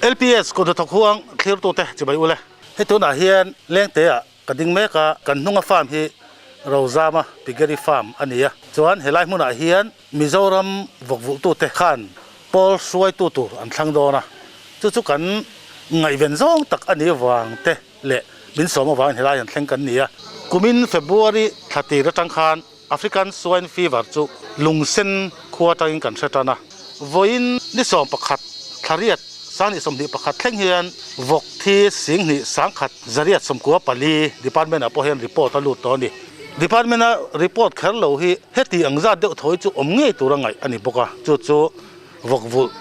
LPS kut hnathawk huang thlirtute chibai ule. Hei tunah hian Lengteah ka ding mek a, kan hnunga farm hi Rozama Piggery Farm a ni a. Chuan helai hmunah hian Mizoram vawkvulhtute khan pawl hruaitu tur an thlang dawn a, chu chu kan ngaihven zawng tak a nih vang te leh min sawm avangin helai han thleng kan ni a. Kumin February thla tir atang khan African Swine Fever chu lungsen khua atangin kan hre tan a, vawiin ni 11 thlariat 2021 thleng hian vawk thi 10 1,194 department ah pawh hian report a lut tawh a ni. Department a report kher lo hi heti ang zat deuh thawi chu awm ngei tur a ngaih a ni bawk a, chu chu vawk vulh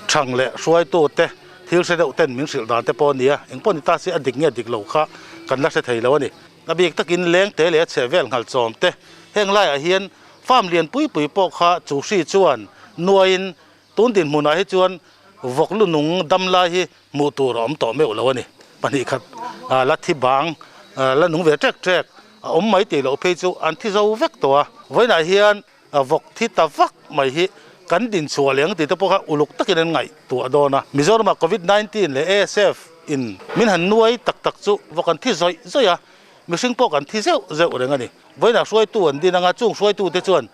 thang leh hruaitu te thil hre deuh ten min hrilh dan te pawh a ni a, engpawh ni ta se a dik nge dik lo kha kan la hre thei lo a ni. A bik takin lengte leh a chheh vel nghal chawm te heng laiah hian farm lian pui pui pawh kha chu hri chuan nuaiin tun dinhmunah hi chuan vawk lu nung dam lai hi hmuh tur a awm tawh meuh lo a ni. 2 khat la thi bang la nung ve ṭek ṭek a awm mai tih loh phei chu an thi zo vek tawh a. Vawiinah hian vawk thi ta vak mai hi kan din chhuah leh ang tih te pawh kha uluk takin an ngaihtuah dawn a. Mizoramah Covid 19 leh ASF in min han nuai tak tak chu vawk an thi zawih zawih a, mihring pawh kan thi zeuh zeuh reng a ni. Vawiinah hruaitu an din anga chung hruaitute chuan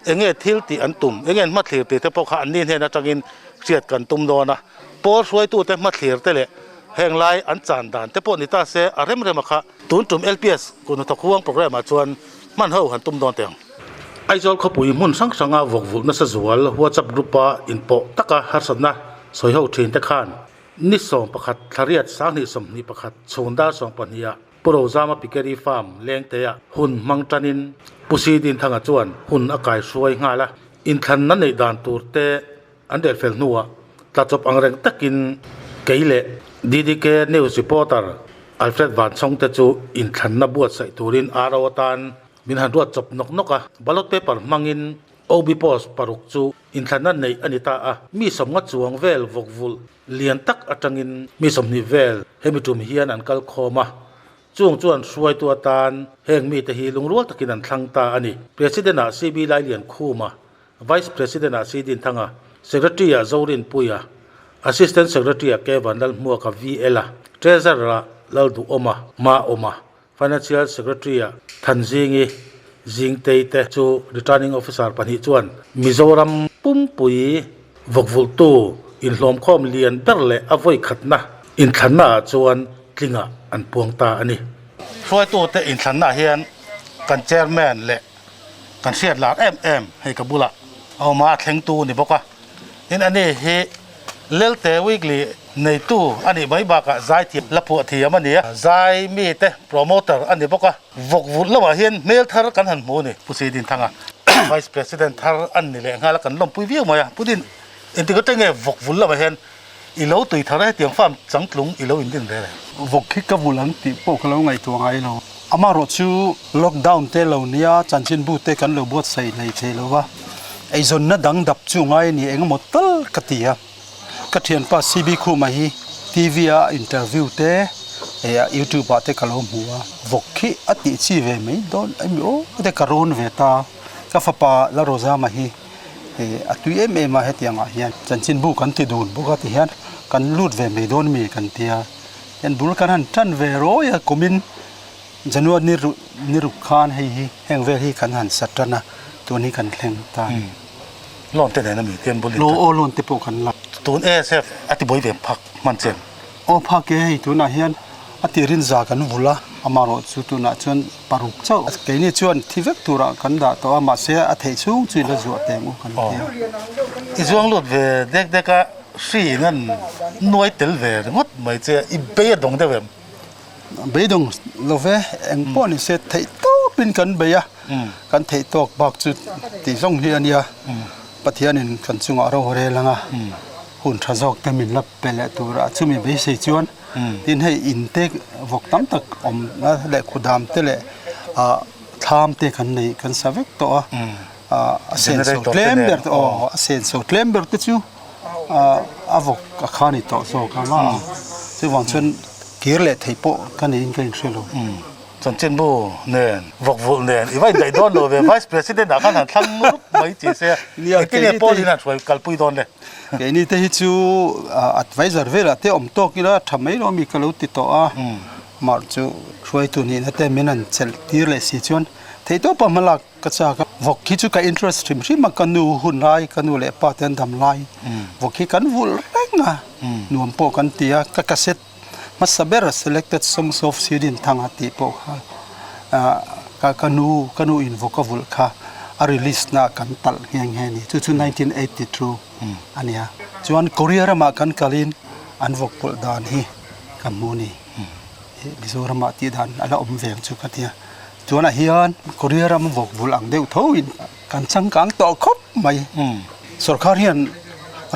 eng nge thil tih an tum, eng nge an hmathlir tih te pawh kha anni hnen atangin hriat kan tum dawn a. Pawl hruaitute hmathlir te leh heng lai an chan dan te pawh ni ta se a rem rem a kha. Tun tum LPS kut hnathawk huang programme ah chuan hman ho han tum dawn teh ang. Aizawl khawpui hmun hrang hranga vawkvulh nasa zual WhatsApp group a inpawh taka harsatna sawi ho thin te khan ni 11 thlariat 2021 chhun dar 12 ah Pu Rozama Piggery Farm Lengtea hun hmang tanin Pu Sidinthanga chuan hun a kai hruai nghal a, inthlanna neih dan tur te an rel fel hnuah tlachawp ang reng takin kei leh DDK News reporter Alfred Vanchhawng te chu inthlanna buatsaih turin RO atan min han ruat chawp nawk nawk a, ballot paper hmangin OB post paruk chu inthlanna neih a ni ta a, mi 50 chuang vel vawkvulh Lian tak atangin mi 20 vel hemi tum hian an kal khawm a, chung chuan hruaitu atan heng mite hi lungrual takin an thlang ta a ni. President-ah CB Lailiankhuma, Vice President-ah C Dinthanga, Secretary-ah Zorinpuia, Assistant Secretary-ah K Vanlalhmuaka VL-a, Treasurer-ah Lalduhawma, Maawma, Financial Secretary-ah Thanzingi Zingtei te chu Returning Officer pahnih chuan Mizoram pumpui vawkvulhtu inhlawmkhawm lian ber leh a vawi khatna inthlannaah chuan tlingah an puang ta a ni. Hruaitute inthlannaah hian kan Chairman leh kan hriat lar em em hei ka bulah a awm a, a thlengtu a ni bawk a. Tin ani hi Lelte Weekly neitu a nih mai bakah zai thiam la phuah thiam a ni a, zai mite promoter a ni bawk a. Vawk vulh lamah hian hmel thar kan han hmu a ni. Pu Sidinthanga Vice President thar an ni leh nghal a, kan lawmpui viau mai a. Pu Din, engtik atang nge vawk vulh lamah hian i lo tui thar a, hetiang farm changtlung i lo indin ve le? Vawk hi ka vulh ang tih pawh ka lo ngaihtuah ngai lo. Amaherawhchu lockdown te lo nia chanchinbu te kan lo buatsaih hlei thei lo va, eizawnna dang dap chu ngai a ni engemaw tal ka ti a. Ka thianpa CB Khuma hi TV a interview te eh YouTube ah te ka lo hmu a, vawk khi a tih chi ve mai dawn emi aw te ka rawn ve ta. Ka fapa La Rozama hi eh a tui em em a hetiang ah hian chanchinbu kan ti dun bawk a ti hian kan lut ve mai dawn mi kan tia. Hian bul kan han tan ve rawi a kumin January ni ruk ni ruk khan hei hi heng vel hi kan han sa tan a tun hi kan thleng ta a ni. Loan te nen a mi tian bul in Aw loan te pawh kan la. Tun ASF a ti buai ve phak hman chen. Aw phak e hei tunah hian a ti rin za kan vul a amaherawh chu tunah chuan paruk chauh keini chuan thi vek turah kan dah tawh a mahse a theih chhung chu i la zuah teng u kan ti a. I zuang lut ve dek dek a. Hri in an nuai tel ve ringawt mai che a, i bei a dawng deuh em? Beidawng lo ve, eng pawh ni se theih tawpin kan bei a, kan theih tawk bak chu tih zawng hi a nia. Pathianin kan chungah ro rel ang a, hun tha zawk te min la pe leh tur a, chumi beisei chuan tin hei in te vawk tam tak awm leh khudam te leh thlam te kan nei kan sa vek tawh a, a senso tlem ber te aw a senso tlem ber te chu. A vawk a kha ni tawh zawk ang a, chuvang chuan kir leh theih pawh ka niin ka inhre lo. Chanchinbu nen, vawkvulh nen i va indaih dawn lo ve, Vice President ah khan han thlang rup mai chi se, engtin nge Paul in han hruai kalpui dawn le? Keini te hi chu advisor velah te awm tawk ila tha mai lo ami ka lo ti tawh a, mah chu hruaitu nihna te min han chelh tir leh si chuan theihtawpa hmalak ka chak a. Vawk hi chu ka interest hrim hrim a, ka nu hun lai, ka nu leh pa te an dam lai, vawk hi kan vulh reng a, nuam pawh kan ti a, ka cassette hmasa ber selected songs of Sirin Thanga tih pawh kha ka ka nu ka nu in vawk a vulh kha a release na kan talh nghe nghe a ni, chu chu 1982 a nia. Chuan Korea ramah kan kalin an vawk pawlh dan hi ka hmu a ni. Mizoramah tih dan a la awm ve ang chu ka tia. Tunah hian Korea ram vawk vulh ang deuh tho in kan changkang tawh khawp mai. Sorkar hian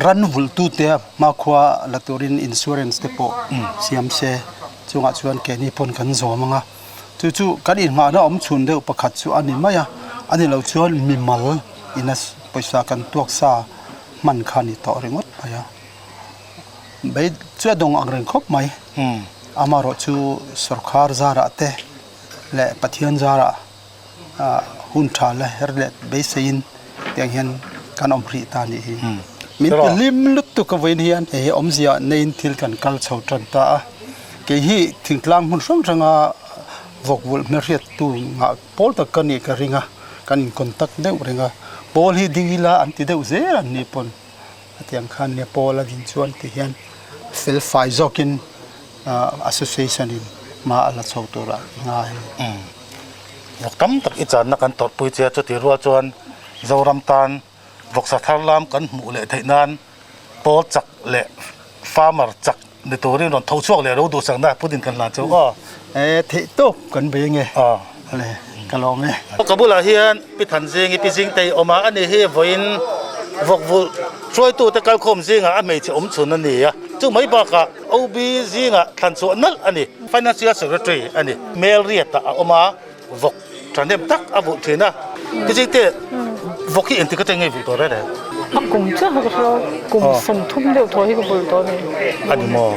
ran vulh tute hmakhua la turin insurance te pawh siam se chungah chuan keini pawn kan zawm ang a. Chu chu kan inhmahna awm chhun deuh pakhat chu a ni mai a, a ni lo chuan mimal ina pawisa kan tuak sa hman kha a ni tawh ringawt mai a. Bei chu a dawng ang reng khawp mai. Amaherawh chu sorkar zarah te leh Pathian zarah hun tha la her leh beiseiin tiang hian kan awm hrih ta nih hi. Min ti hlim lutuk a vawiin hian hei hi awmzia neiin thil kan kal chho tan ta a. Kei hi thingtlang hmun hrang hranga vawk vulh hmelhriattu ngah pawl tak ka nih ka ring a, kan in contact deuh reng a. Pawl hi ding ila an ti deuh zel an nih pawn hetiang khan nia pawl a din chuan ti hian fel fai zawkin Association in hma a la chho tur a ngai. Vawk tam tak i channa kan tawrhpui che a, chutih rual chuan Zoram tan vawksa thar lam kan hmuh leh theih nan pawl chak leh farmer chak ni turin rawn tho chhuak leh ro duhsakna Putin kan hlan cheu aw. E theih tawp kan bei ange. Aw. Le ka lawm e. Ka bulah hian Pi Thanzingi Pi Zingtei awm a, ani hi vawiin vawk vulh hruaitute kalkhawm zingah a hmeichhe awm chhun a ni a, chu mai bakah OB zingah thlan chhuah nalh a ni. Financial Secretary a ni. Mel riatah a awm a, vawk thahnem tak a vulh thin a. Tiching te, vawk hi engtik atang nge vulh tawh reng reng? A kum chiah kha ka hre lo, kum 30 deuh thaw hi ka vulh tawh a ni. A ni maw?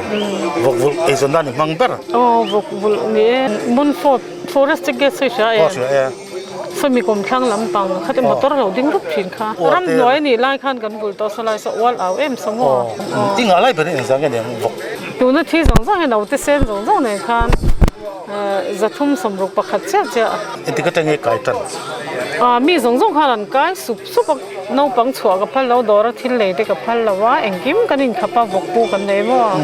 Vawk vulh eizawn nan i hmang ber? Aw, vawk vulh ni e. Montfort Forest te gate sawi hria e. Aw hria e. Sawmi kum thlang lampang kha te motor lo ding rup thin kha. Ramhnuai a nih lai khan kan bul tawh saw lai saw ual au em saw maw. I ngah lai ber in engzah nge nia vawk. Tuna thi zawng zawng hi naute sen zawng zawng nen khan 361 chiah chiah. Engtik atang nge kai tan? Mi zawng zawng khan an kai sup sup a, naupang chhuah ka phal lo, dawra thil lei te ka phal lo a, engkim kan inkhap a, vawk pu kan nei maw.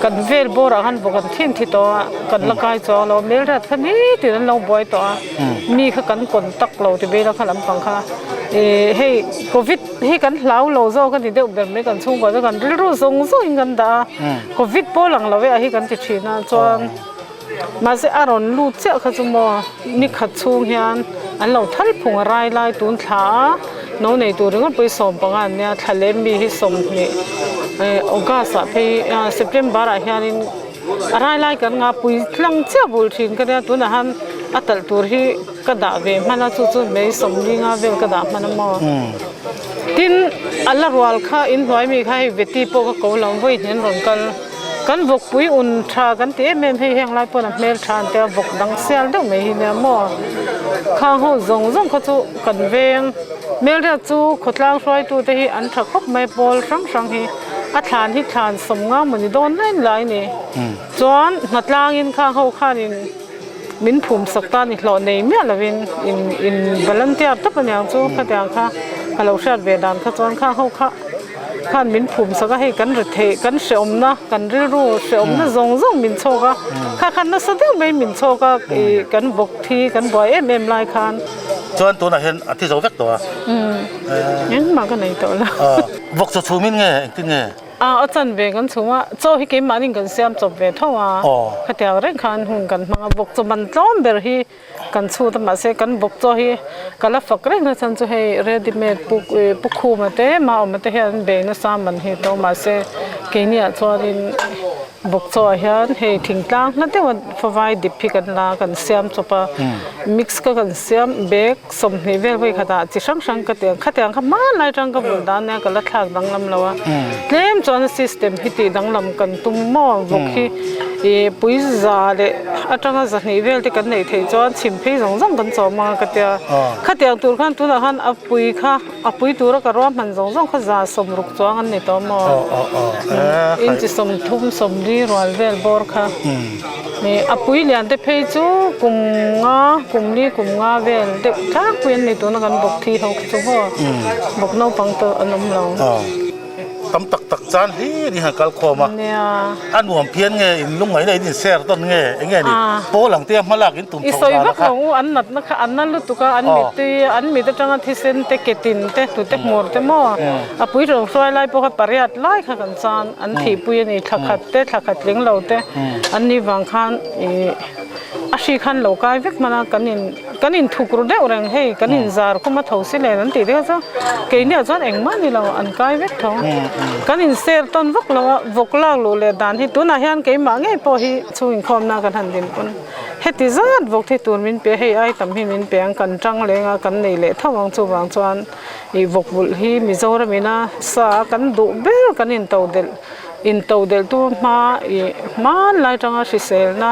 Kan vel bawrah khan vawk an thin thi tawh a, kan la kai chuang lo, Melriat kha nitin an lo buai tawh a, mi kha kan contact lo ti bela kha lampang kha ih hei covid hi kan hlau lo zawk a ni deuh ber mai kan chhungkua chu kan rilru zawng zawngin kan dah a, covid pawh lang lo e a hi kan ti thin a chuan mahse a rawn lut chiah kha chu maw ni khat chhung hian an lo thal phung a rai lai tun thla a no nei tur ringawt pawh hi 15 an nia thla lem mi hi 20 ih august ah phei september ah hianin. A rai lai kan nga pui tlang chiah bul thin ka nia tunah han a talh tur hi ka dah ve hman a chu chu hmei 40 nga vel ka dah hman a maw tin a la rual kha inhnuai mi kha hei veti pawh ka ko lo vawi hnen rawn kal kan vawkpui un tha kan ti em em hei heng lai pawn a hmel tha an tia vawk dang sial deuh mai hi nia maw khang ho zawng zawng kha chu kan veng hmelriat chu khawtlang hruaitu te hi an tha khawp mai pawl hrang hrang hi. A thlan hi thlan 50 mawni dawn lai lai ni. Chuan hnatlangin khang ho khanin min phum sak ta ni hlawh nei miah lovin in in volunteer tawp aniang chu khatiang kha ka lo hriat ve dan kha chuan khang ho kha khan min phum sak a hei kan ri theih kan hrehawmna kan rilru hrehawmna zawng zawng min chhawk a kha khan nasa deuh mai min chhawk a ih kan vawk thi kan buai em em lai khan. Chuan tunah hian a thi zo vek tawh a. Engmah ka nei tawh lo. Vawk chaw chhum in nge engtin nge? A a chan ve kan chhum a, chaw hi keimahni kan siam chawp ve tho a, khatiang reng khan hun kan hmang a, vawk chaw man tlawm ber hi kan chhut a, mahse kan vawk chaw hi ka la fak reng na chhan chu hei ready made pu pu khuma te maawma te hian an bei nasa man hi to mahse keiniah chuanin Vawk chaw ah hian hei thingtlang hla deuha favai dip hi kan la a, kan siam chawp a, mix kha kan siam bag 20 vel vawi khatah chi hrang hrang ka ti ang, khatiang kha hmanlai atang ka vulh dan nia ka la thlak danglam lo a, tlem chuan system hi tih danglam kan tum maw vawk hi. I pui za leh atanga zahnih vel te kan neih theih chuan chhim phei zawng zawng kan chawm ang a ka tia. Khatiang tur khan tunah khan a pui kha a pui tura ka ruahman zawng zawng kha za sawmruk chuang an ni tawh maw? Inchi 30 40 rual vel bawr kha. A pui lian te phei chu kum nga kum li kum nga vel deuh tlangpui an ni tuna kan bawk thi ho kha chu maw? Bawk naupang tawh an awm lo. Tam tak tak chan hlir in han kal khawm a, a nuam phian nge in lungngaihna in inser tawn nge eng nge ni pawl ang te a hma lak in tum chhoh dan a kha. I sawi vak lo u, an natna kha an na lutuk a, an mittui an mit atanga thisen te ke tin te hnute hmur te maw a pui ro hruai lai pawh kha pariat lai kha kan chan an thihpui a ni thla khat te thla khat tling lo te an ni vang khan ih a hri khan lo kai vek hman a kan in Kan inthuk ru deuh reng hei, kan inzar khum a tho si len an tih te kha chu keiniah chuan engmah ni lo an kai vek tho. Kan inser tawn vak lo a, vawk lak luh leh dan hi tunah hian keimah ngei pawh hi chhung inkhawmna kan han din pawn heti zat vawk thi tur min pe hei ai tam hi min pe ang kan tang leng a kan nei leh tho ang chuvang chuan ih vawk vulh hi Mizoram ina sa a kan duh ber kan intodelh intodelh tu hma ih hmanlai tanga hriselna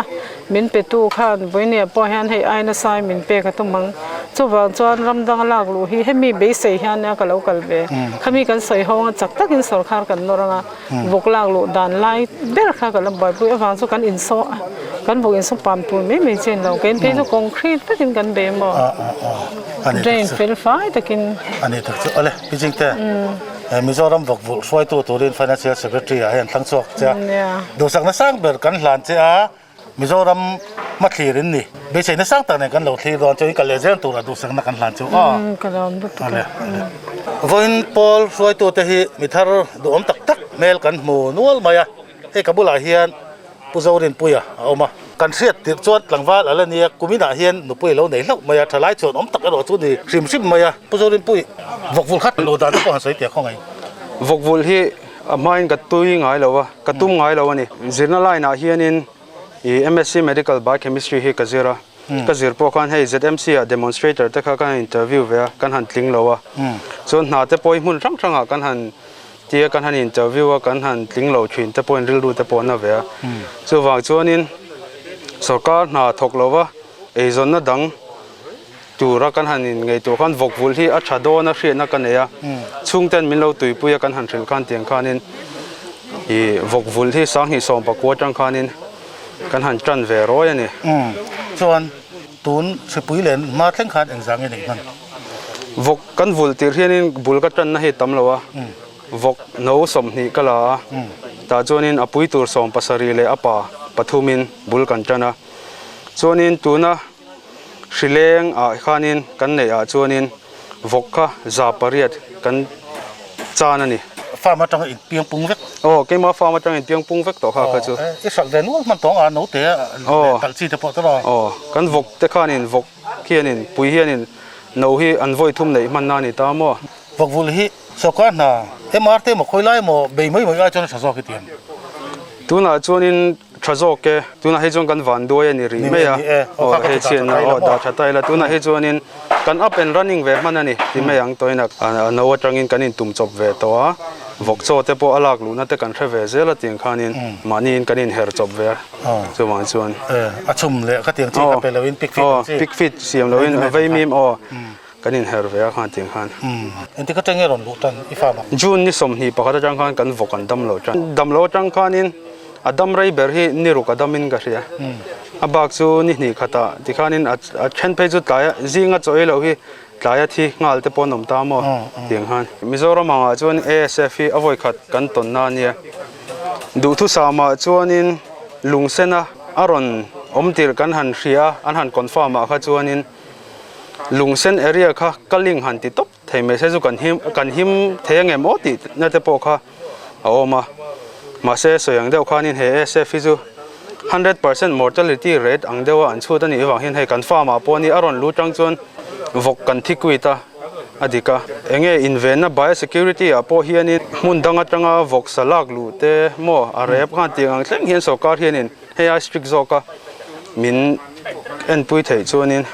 Min petu khan vawinia pawh hian hei ai nasa in min pek a tum ang. Chuvang chuan ram danga lak luh hi hemi beisei hian nia ka lo kal ve. Khami kan sawi ho anga chak takin sawrkhar kan nawr anga vawk lak luh dan lai ber kha ka la buaipui avang chu kan insaw kan vawk insaw pam tur mai mai chin lo. Kein phei chu concrete takin kan bei maw? Drain fel fai takin. A ni tak chu. Awle, Pi Jingte, Mizoram vawk vulh hruaitu turin Financial Secretary ah hian thlang chhuak che a. Duhsakna sang ber kan hlan che a. Mizoram hmathlir in ni. Beiseina sang tak nen kan lo thlir dawn chuan in kal leh zel turah duhsakna kan hlan chu aw. Ka lawm lutuk a. Vawiin pawl hruaitute hi mi thar duhawm tak tak hmel kan hmu nual mai a, hei ka bulah hian Pu Zorinpuia a awm a. Kan hriat tirh chuan tlangval a la nia, kuminah hian nupui a lo nei hlauh mai a, thalai chuan awm tak erawh chu ni hrim hrim mai a. Pu Zorinpui, vawkvul khat lo dan te pawh han sawi teh khawngaih. Vawkvul hi A hmain ka tui ngai lo a, ka tum ngai lo a ni. Zirna line ah hianin i MSc Medical Biochemistry hi ka zir a, ka zir pawh khan hei ZMC ah demonstrator te kha kan han interview ve a, kan han tling lo a. Chuan hna te pawh hi hmun hrang hrangah kan han tia kan han interview a, kan han tling lo thin te pawhin rilru te pawh an na ve a. Chuvang chuanin sorkar hna thawk lo va, eizawnna dang Tura kan han in ngei tur khan vawk vulh hi a tha dawn a hriatna ka nei a, chhungten min lo tuipui a kan han hrilh khan tiang khanin ih vawk vulh hi 2019 atang khanin kan han tan ve rawi a ni. Umm chuan tun hripui len hma thleng khan engzah nge neih hman? Vawk kan vulh tirh hianin bul ka tanna hi tam lo a, vawk no 20 ka la a, tah chuanin a pui tur 17 leh a pa pathumin bul kan tan a, chuanin tuna Hrileng ah khanin kan neih ah chuanin vawk kha 800 kan chan a ni. Farm atanga in piang pung vek. Aw, keimah farm atanga in piang pung vek tawh kha kha chu. I hralh ve nual hman tawng a naute leh talh chi te pawh te rawh. Aw, kan vawk te khanin vawk hianin pui hianin no hi an vawi thum neih hman na a ni ta maw. Vawk vulh hi sawrkar hna MR te emaw khawi lai emaw bei mai mai ai chuan a tha zawk i ti em? Tunah chuanin Tha zawk e, tunah hi chuan kan van duai a ni rih mai a, aw hei chhiatna aw dah tha ta ila, tunah hi chuanin kan up and running ve hman a ni ti mai ang tawhin a no atangin kan intum chawp ve tawh a, vawk chaw te pawh a lak luhna te kan hre ve zel a tiang khanin mahniin kan inher chawp ve a, chuvang chuan. A chhum leh ka tiang chi ka pe loin pig feed ang chi. Pig feed siam loin vei mim aw kan inher ve a khan tiang khan. Engtik atang nge rawn luh tan i farm ah? June ni 21 atang khan kan vawk an dam lo tan. Dam lo atang khanin a dam rei ber hi ni ruk a dam in ka hria. A bak chu ni hnih khatah tikhanin a then phei chu tlaia zinga chaw ei loh hi tlaia thi nghal te pawh an awm ta maw tiang khan. Mizoram angah chuan ASF hi a vawi khat kan tawn na ania. Duhthusam ah chuanin lungsena a rawn awm tirh kan han hria an han confirm ah kha chuanin Lungsen area kha ka link han ti tawp thei mai se chu kan him kan him thei angem aw tih na te pawh kha a awm a mahse sawi ang deuh khanin he ASF hi chu 100% mortality rate ang deuha an chhut a nih avang hian hei kan farm ah pawh ni a rawn lu tang chuan vawk kan thi quit a a dik a enge invenna biosecurity ah pawh hianin hmun dang atanga vawk sa lak luh te maw a rep khan tiang ang thleng hian sorkar hianin Hei ai strict zawk a min enpui theih chuanin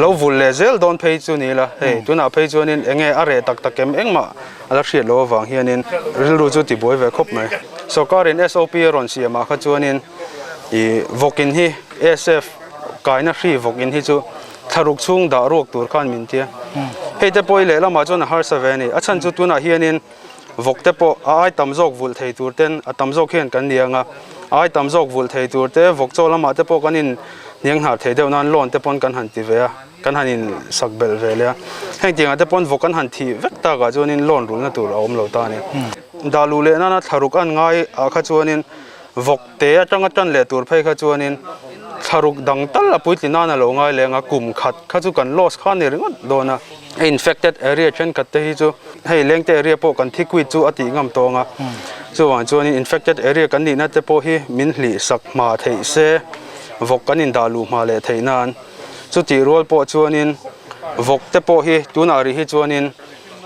lo vul leh zel dawn phei chu ni ila hei tunah phei chuanin enge a reh tak tak em engmah a la hriat loh avang hianin rilru chu tibuai ve khawp mai. Sorkarin SOP a rawn siam ah kha chuanin. I vawkin hi ASF kaina hri vawkin hi chu thlaruk chhung dah ruak tur khan min tia. Hei te pawh hi lehlamah chuan a harsa ve a ni. A chhan chu tunah hianin vawk te pawh a ai tam zawk vulh thei tur ten a tam zawk hian kan ni ang a. A ai tam zawk vulh thei tur te vawk chaw lamah te pawh kan in hniang hnar thei deuh nan loan te pawn kan han ti ve a, kan han in sak belh ve leh a. Heng tiangah te pawn vawk kan han thih vek takah chuanin loan rulhna tur a awm lo ta a ni. Dah luh leh nana thlaruk an ngai ah kha chuanin Vawk te atanga tan leh tur phei kha chuanin thlaruk dang tal a puitli nan a lo ngai leng a, kum khat kha chu kan loss kha a ni ringawt dawn a. A infected area thenkhat te hi chu hei lengte area pawh kan thi quit chu a tih ngam tawng a, chuvang chuanin infected area kan nihna te pawh hi min hlih sak hma theih se vawk kan indah luh hma leh theih nan. Chutih rual pawh chuanin vawk te pawh hi tunah rih hi chuanin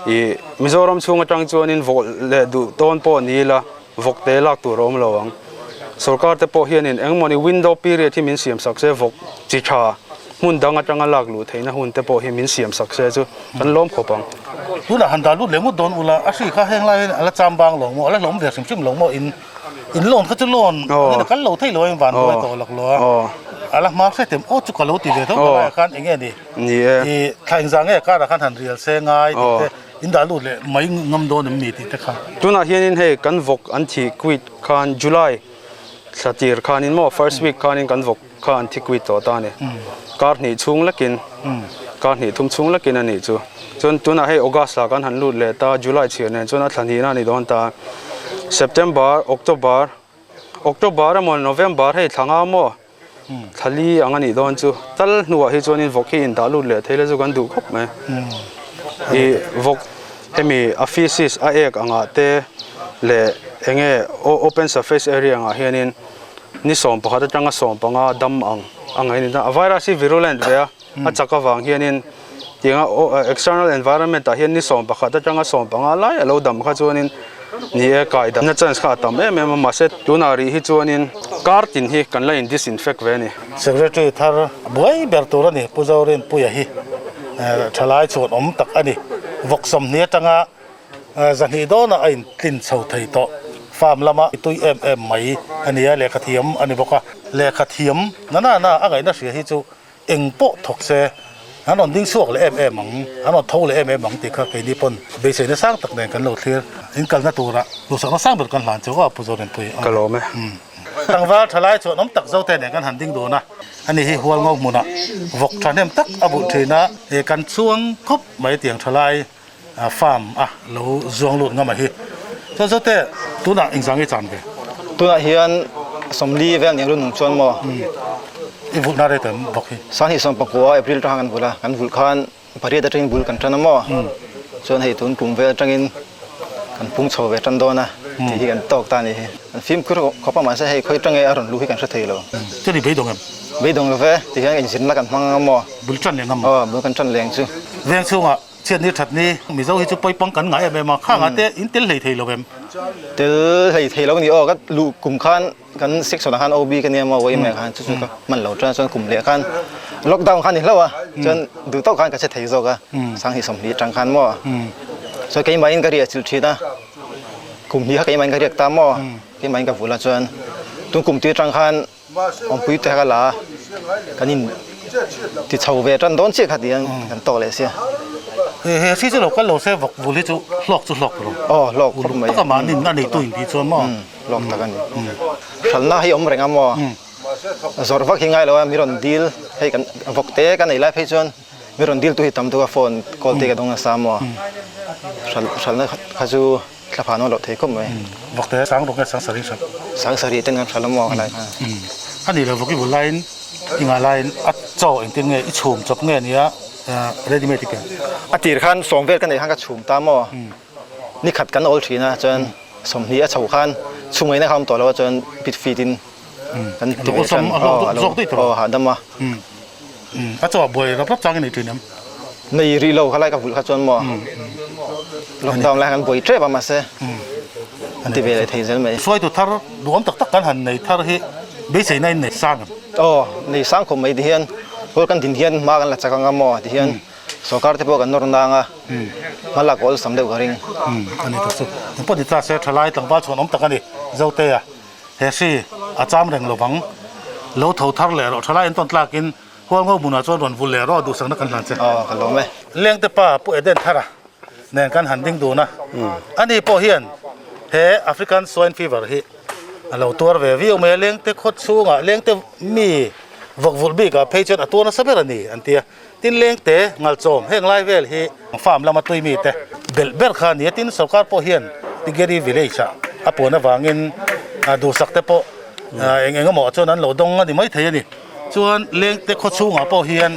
ih Mizoram chhung atang chuanin vawk leh duh tawn pawh ni ila, Vawk te lak tur a awm lo ang. Sorkar te pawh hianin engmawni window period hi min siam sak se, vawk chi tha hmun dang atanga lak luh theihna hun te pawh hi min siam sak se chu kan lawm khawp ang. Tunah han dah lut leh ngawt dawn ula, a hri kha heng lai hian a la cham bang lo maw, a la hlawm ve hrim hrim lo maw, in in loan kha chu loan angin a kal lo thei lo a, in van buai tawh lak lo a, a la hma hret em aw chu ka lo ti ve tho ta laiah khan eng nge ni, i thla engzah nge karah khan han rial se ngai tih te. In dah lut leh mai ngam dawn em ni tih te kha. Tunah hianin hei kan vawk an thi quit khan July thla tir khanin maw first week khanin kan vawk kha an thi quit tawh ta a ni. Kar hnih chhung lekin kar hnih thum chhung lekin a nih chu. Chuan tunah hei August ah kan han lut leh ta July chhiar nen chuan a thla hnihna a ni dawn ta. September, October, October emaw November hei thla nga maw Thali ang a nih dawn chu tal hnuah hi chuanin vawk hi indah lut leh thei la chu kan duh khawp mai. I vawk hemi a feces a ek angah te leh enge open surface area angah hianin ni 11 atanga 15 dam ang a ngaih a ni ta. A virus hi virulent ve a, a chak avang hianin tianga external environment ah hian ni 11 atanga 15 lai a lo dam kha chuanin ni e kai damna chance kha a tam em em a mahse tunah rih hi chuanin kar tin hi kan la in disinfect ve a ni. Secretary thar buai ber tur a ni Pu Zorinpuia hi thalai chhuan awm tak a ni. Vawk 20 atanga zahnih dawnah a intlin chho thei tawh. Farm lama tui em em mai a ni a, lehkha thiam a ni bawk a. Lehkha thiam na na na a ngaihna hria hi chu Eng pawh thawk se, an rawn ding chhuak leh em em ang, an rawn tho leh em em ang tih kha keini pawn beiseina sang tak nen kan lo thlir. In kalna turah duhsakna sang ber kan hlan chu a Pu Zorinpui a. Ka lawm e. Tlangval thalai chuan awm tak zote nen kan han ding dun a, ani hi Hualngo hmunah vawk thahnem tak a bulh thin a, kan chhuang khawp mai tiang thalai farm a lo zuang lut ngam a hi. Chuan zote tunah engzang i chan ve? Tunah hian 40 vel nia lu nung chuan maw? I vulhna rei tam bawk hi. 2019 April atanga kan vulh a, kan vulh khan pariat atangin bul kan tan a maw? Chuan hei tun kum vel atangin kan pung chho ve tan dawn a tih hi kan tawk ta a ni hi. Kan fimkhur khawp a mahse hei khawi atanga a rawn luh hi kan hre thei lo. Chuan i beidawng em? Beidawng lo ve, ti hian inzirna kan hmang ang a maw? Bul tan leh ngam. Aw, bul kan tan leng chu. Veng chhungah chhiat ni that ni Mizo hi chu pawipang kan ngah em em a, khangah te in tel hlei thei lo em? Tel hlei thei lo ni aw, ka luh kum khan kan section ah khan OB ka nia maw yma khan chu chu ka hman lo chuan chuan kum leh khan lockdown khan ni hlauh a, chuan duh tawk khan ka che thei zawk a, 2020 atang khan maw chuan keimahin ka riah chilh thin a, kum hnih kha keimahin ka riak ta maw, keimahin ka vul a chuan tun kum tui atang khan Awmpui te ka la a, kan in ti chho ve tan dawn chiah kha ti hian kan tawk leh sia. He he hri chu lo kal lo se vawk vul hi chu hlawk chu hlawk ro. Aw hlawk khawp mai. Uluk taka mahni a neitu in tih chuan maw. Hlawk tak a ni. Hralhna hi awm reng a maw. Zawrh vak hi ngai lo a, mi rawn dil hei kan vawk te ka nei lai phei chuan mi rawn dil tu hi tam tuk a phone call te ka dawng nasa maw. Hralhna kha chu Thla phan awm loh thei khawp mai. Vawkte sang ruk nge sang sarih hralh? Sang sarih ten kan hralh a maw ka lai kha. A nih loh vawk i bul laiin i ngah laiin a chaw engtin nge i chhum chawp nge nia ready made i ken? A tir khan sawm vel ka neih khan ka chhum ta maw? Ni khat kan awl thin a chuan 20 a chho khan chhum ngaihna kha awm tawh lo a chuan bit feet in kan ti ve tan. Aw hahdam a. A chaw buai rap rap chang i nei thin em? Nei rih lo kha lai ka vulh kha chuan maw lockdown lai kan buai tep a mahse an ti ve leh thei zel mai. Hruaitu thar duhawm tak tak kan han nei thar hi beiseina in nei sang em? Aw nei sang khawp mai ti hian pawl kan din hian hma kan la chak anga maw ti hian sorkar te pawh kan nawr nang a hma lak awlsam deuh ka ring. A ni tak chu. Engpawh ni ta se thalai tlangval chhuan awm tak a ni Zotea. He hri a cham reng lovang. Lo tho thar leh rawh thalai entawn tlakin Hualngo hmunah chuan rawn vul leh rawh duhsakna kan hlan che. Aw ka lawm e. Lengte pa Pu Eden Thara nen kan han ding dun a, ani pawh hian he African Swine Fever hi a lo tuar ve viau mai a, lengte khaw chhungah lengte mi vawk vulh bikah phei chuan a tuar nasa ber a ni an ti a, tin lengte ngalchawm heng lai vel hi farm lama tui mite belh ber kha a ni a, tin sorkar pawh hian Tigeri village ah a puan avangin duhsak te pawh eng eng emaw chuan an lo dawng a ni maithei a ni. Chuan lengte khaw chhungah pawh hian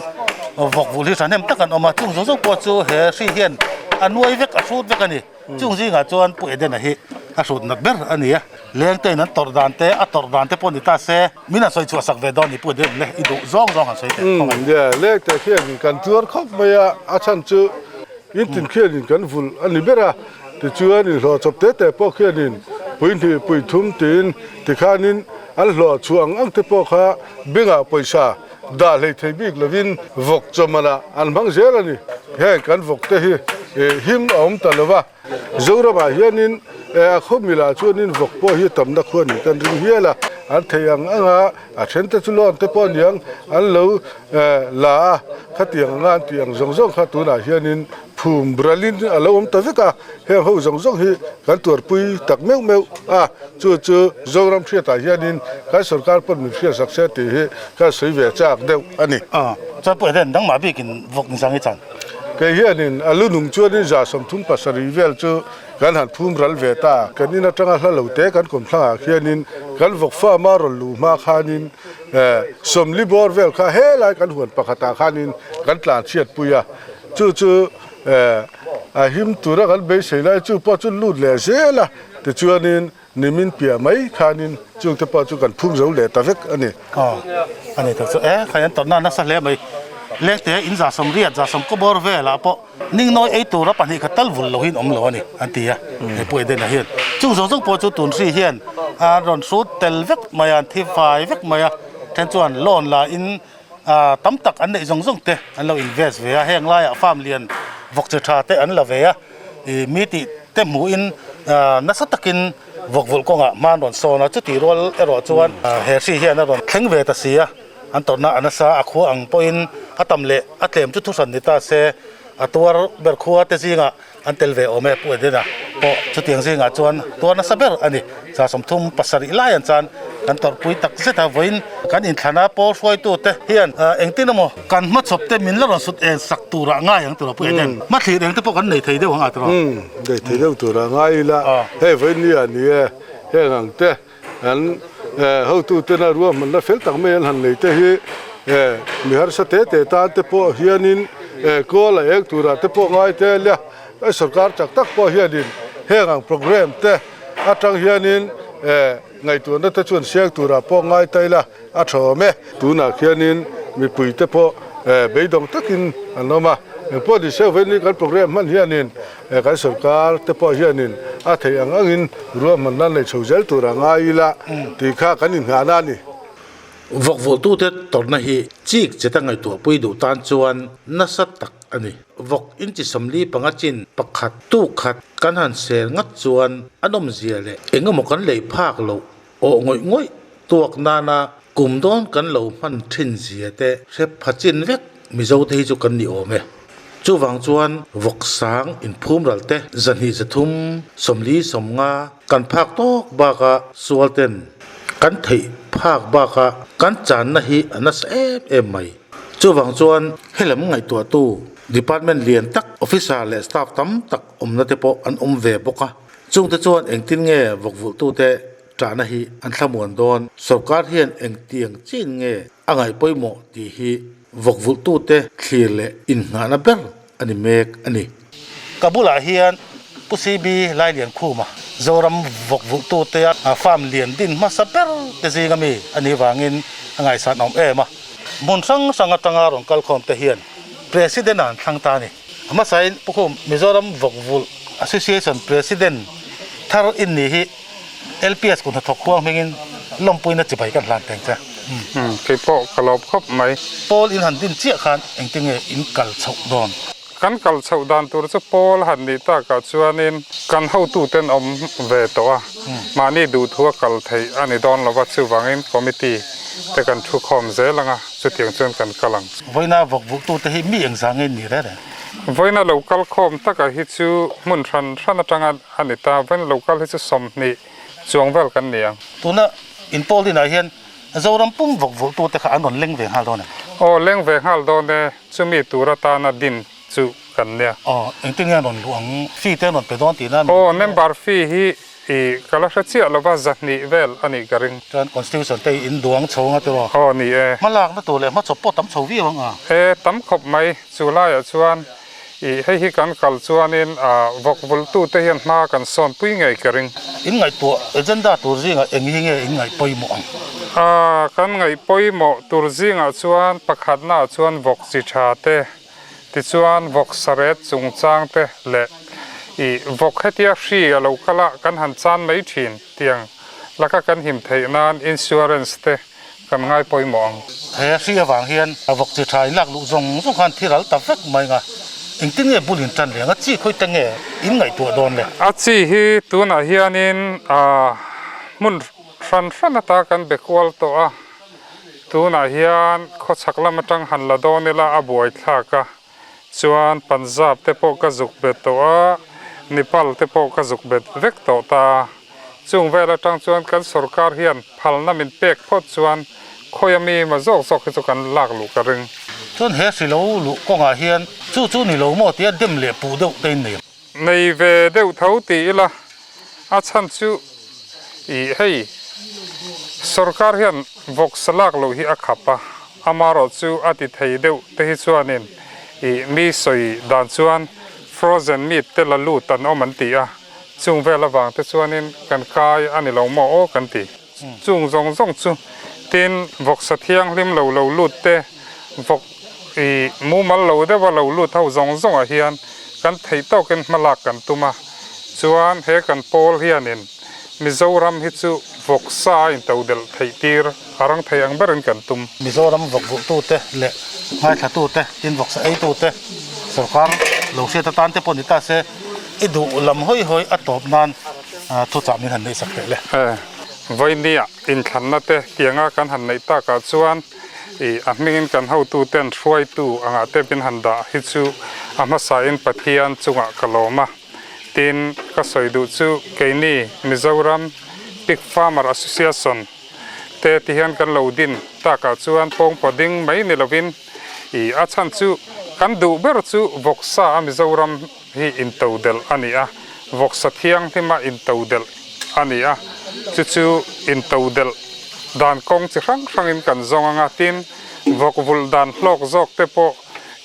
vawk vulh hi thahnem tak an awm a, chung zawng zawng pawh chu he hri hian a nuai vek, a hrut vek a ni. Chung zingah chuan Pu Edena hi a hrut nat ber a ni a, lengte in an tawrh dan te, a tawrh dan te pawh ni ta se, min han sawi chhuah sak ve dawn ni Pu Eden le, i duh zawng zawng han sawi teh khawp ang. Umm, lengte khianin kan tuar khawp mai a, a chhan chu intin khianin kan vulh a ni ber a, tichuan inhlawh chawp te te pawh khianin puihnih puithum tiin tikhanin An hlawh chhuah ang ang te pawh kha bengah pawisa dah hlei thei bik lovin vawk chawmanah an hmang zel a ni. Heng kan vawk te hi him a awm ta lo va, Zoramah hianin a khaw milah chuanin vawk pawh hi tamna khua nih kan ring hial a, an thei ang ang a, a then te chu lawn te pawh aniang an lo la a, khatiang anga an tih ang zawng zawng kha tunah hianin phum ralin a lo awm ta vek a. Heng ho zawng zawng hi kan tuarpui tak meuh meuh a, chu chu Zoram hriatah hianin kan sorkar pawn min hriatsak se tih hi kan sawi ve chak deuh a ni. Chuan Pu Eden, dangmah bikin vawk ni zang i chan? Kei hianin a lu nung chuanin 37 vel chu kan han phum ral ve ta. Kan in atanga hla lo te kan kawmthlangah khianin kan vawk farm-a rawn luh hma khanin 40 bawr vel kha helai kan huan pakhatah khanin kan tlan chhiatpui a, chu chu A him tura kan beisei lai chu pawh chu lut leh zel a, tichuanin nimin piah mai khanin chungte pawh chu kan phum zo leh ta vek a ni. Aw, a ni tak chu e, khain an tawrhna nasa hle mai. Lengte in 80 110 bawr velah pawh ningnawi ei tura pahnih khat tal vul lohin awm lo a ni, an ti a, he Pu Edena hian. Chung zawng zawng pawh chu tun hri hian a rawn hrut tel vek mai a, an thi fai vek mai a, then chuan loan la in Tam tak an neih zawng zawng te an lo invest ve a, heng laiah farm lian vawk che tha te an la ve a, ih mi tih te hmuhin nasa takin vawk vulh kawngah hma an rawn sawn a, chuti rual erawh chuan he hri hian a rawn thleng ve ta si a, an tawrhna a nasa a khua ang pawhin a tam leh a tlem chu thuhran ni ta se, a tuar ber khua te zingah An tel ve awm e Pu Edena pawh chutiang zingah chuan tuar nasa ber a ni. 37 lai an chan kan tawrhpui tak zet a, vawiin kan inthlana pawl hruaitute hian engtin emaw kan hmachhawp te min la rawn sut en sak turah ngai ang tiraw Pu Eden? Hmathlir eng te pawh kan nei thei deuh ang a tiraw? Umm, nei thei deuh turah ngai ila, hei vawiin ni ah ni e, heng ang te an hotutena ruahmanna fel tak mai an han nei te hi mi harsa te te tan te pawh hianin kawl a eng turah te pawh ngai te lia sorkar chak tak pawh hianin heng ang programme te atang hianin ngaihtuahna te chuan siang turah pawh ngai ta ila a tha awm e. Tunah khianin mipui te pawh beidawng takin an awm a, engpawh ni se vawiin kan programme hman hianin Kan sorkar te pawh hianin a theih ang angin ruahmanna nei chho zel tur a ngai ila tih kha kan inngahna a ni. Vawkvawltute tawrhna hi chik cheta ngaihtuahpui duh tan chuan nasa tak a ni. Vawk inchi 45 chin pakhat tuk khat kan han sel ngat chuan a nawmzia leh eng emaw kan lei phak loh awh ngawih ngawih tuak nana kum dawn kan lo hman thin zia te hre pha chin vek Mizo te hi chu kan ni awm e. Chuvang chuan vawk sang inphum ral te 2 3 40 50 kan phak tawk baka sual ten kan theih phak baka kan channa hi a nasa em em mai. Chuvang chuan helam ngaihtuahtu department lian tak officer leh staff tam tak awmna te pawh an awm ve bawk a. Chungte chuan engtin nge vawk vulhtute Ṭahna hi an thlamuan dawn. Sorkar hian engtiang chin nge a ngaih pawimawh tih hi vawkvulhtute thlir leh inngahna ber a ni mek a ni. Ka bulah hian Pu CB Lailiankhuma, Zoram vawkvulhtute a farm lian din hmasa ber te zinga mi a nih vangin a ngaihsan awm em a. Hmun hrang hrang atanga rawn kalkhawm te hian President an thlang ta a ni. A hmasain Pu Khum, Mizoram Vawkvulh Association President thar in nih hi LPS kut hnathawk khuang hmingin lawmpuina chibai kan hlan teng che. Umm, kei pawh ka lawm khawp mai. Pawl in han din chiah khan engtin nge in kal chhoh dawn? Kan kal chhoh dan tur chu pawl han nih takah chuanin kan hotuten awm ve tawh a, mahni duhthua kal theih a ni dawn lova, chuvangin committee. te kan thu khawm zel anga chutiang chuan kan kal ang. Vawiina vawk vulhtute hi mi engzah nge ni reng reng? Vawiina lo kal khawm taka hi chu hmun hran hran atanga a ni ta. Vawiina lo kal hi chu 20 chuang vel kan ni ang. Tuna inpawl dinah hian Zoram pum vawk vulhtute kha an rawn leng ve nghal dawn em? Aw, leng ve nghal dawn e. Chumi tur atana din chu kan nia. Aw, engtin nge an rawn luh ang? Fee te an rawn pe dawn tihna a mi? Aw, member fee hi i ka la hre chiah lova, 200 vel a nih ka ring. Chuan constitution te i induang chho anga tiraw? Aw, ni e. Hmalakna tur leh hmachawp pawh tam chho viau ang a? E, tam khawp mai. Chu laiah chuan i hei hi kan kal chuanin vawk vultute hian hma kan sawnpui ngei ka ring. In ngaihtuah agenda tur zingah eng hi nge in ngaih pawimawh ang? A, kan ngaih pawimawh tur zingah chuan pakhatnaah chuan vawk chi tha te, tichuan vawk saret chungchang te leh i vawk hetia hri a lo kal a kan han chan mai thin tiang laka kan him theih nan insurance te kan ngai pawimawh ang. He hri avang hian a vawk chi tha in lak luh zawng zawng khan thi ral ta vek mai nga, engtin nge bul in tan leh ang? A chi khawi te nge in ngaihtuah dawn le? A chi hi tunah hianin hmun hran hran ata kan be kual tawh a, tunah hian khawchhak lam atang han la dawn ila a buai thlak a, chuan Punjab te pawh ka zuk bet tawh a, Nepal te pawh ka zuk bet vek tawh ta. Chung vel atang chuan kan sorkar hian phalna min pek phawt chuan khawi ami ma zawk zawk hi chu kan lak luh ka ring. Chuan he hri lo luh kawngah hian chu chu ni lo maw tia dem leh puh deuh te in nei. Nei ve deuh tho ti ila a chhan chu ih hei sorkar hian vawksa lak loh hi a khap a, amarawh chu a ti thei deuh te hi chuanin ih mi sawi dan chuan frozen meat te la lut an awm an ti a. Chung vel avang te chuanin kan kai a ni lo maw aw kan ti. Chung zawng zawng chu tin vawksa thianghlim lo lo lut te, vawk i mumal lo deuha lo lut ho zawng zawngah hian kan theih tawkin hmalak kan tum a. Chuan he kan pawl hianin Mizoram hi chu vawksa a intodelh theih tir a rang thei ang berin kan tum. Mizoram vawk vulhtute leh ngaithlatute, tin vawksa eitute sorkar lo hriat atan te pawh ni ta se, I duh lam hawi hawi a tawp nan thuchah min han neih sak teh le. Vawinia inthlanna te tianga kan han neih takah chuan i a hmingin kan hotuten hruaitu angah te min han dah hi chu a hmasain Pathian chungah ka lawm a. Tin, ka sawi duh chu keini Mizoram Pig Farmer Association te ti hian kan lo din takah chuan pawngpaw ding mai ni lovin i a chhan chu kan duh ber chu vawksa a Mizoram hi intodelh a ni a, vawksa thianghlima intodelh a ni a, chu chu intodelh dan kawng chi hrang hrangin kan zawng anga tin vawk vulh dan hlawk zawk te pawh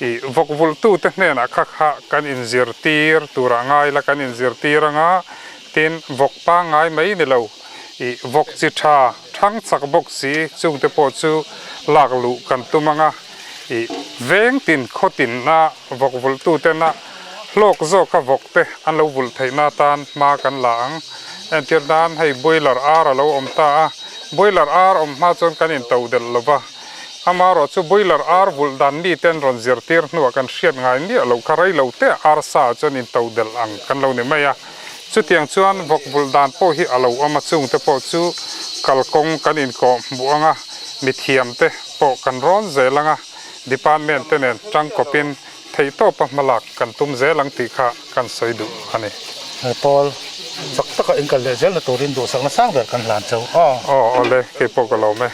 ih vawk vulhtute hnenah kha kha kan inzirtir turah ngai la kan inzirtir anga tin vawk pangngai mai ni lo ih vawk chi tha thang chak bawk si chungte pawh chu lak luh kan tum anga ih veng tin khaw tinna Vawk vulhtutena hlawk zawka vawk te an lo vulh theihna atan hma kan la ang. Entir nan hei boiler ar a lo awm ta a, boiler ar awm hma chuan kan intodelh lo va. Amaherawh chu boiler ar vulh dan miten rawn zirtir hnuah kan hriat ngai miah loh kha rei lo te ar sa ah chuan intodelh ang kan lo ni mai a. Chutiang chuan vawk vulh dan pawh hi a lo awm a, chungte pawh chu kalkawng kan inkawh hmuh ang a, mithiam te pawh kan rawn zel ang a. Department te nen tangkawpin theihtawpa hmalak kan tum zel ang tih kha kan sawi duh a ni. He pawl chak taka inkal leh zelna turin duhsakna sang ber kan hlan cheu a. Aw awle, keipawh ka lawm e.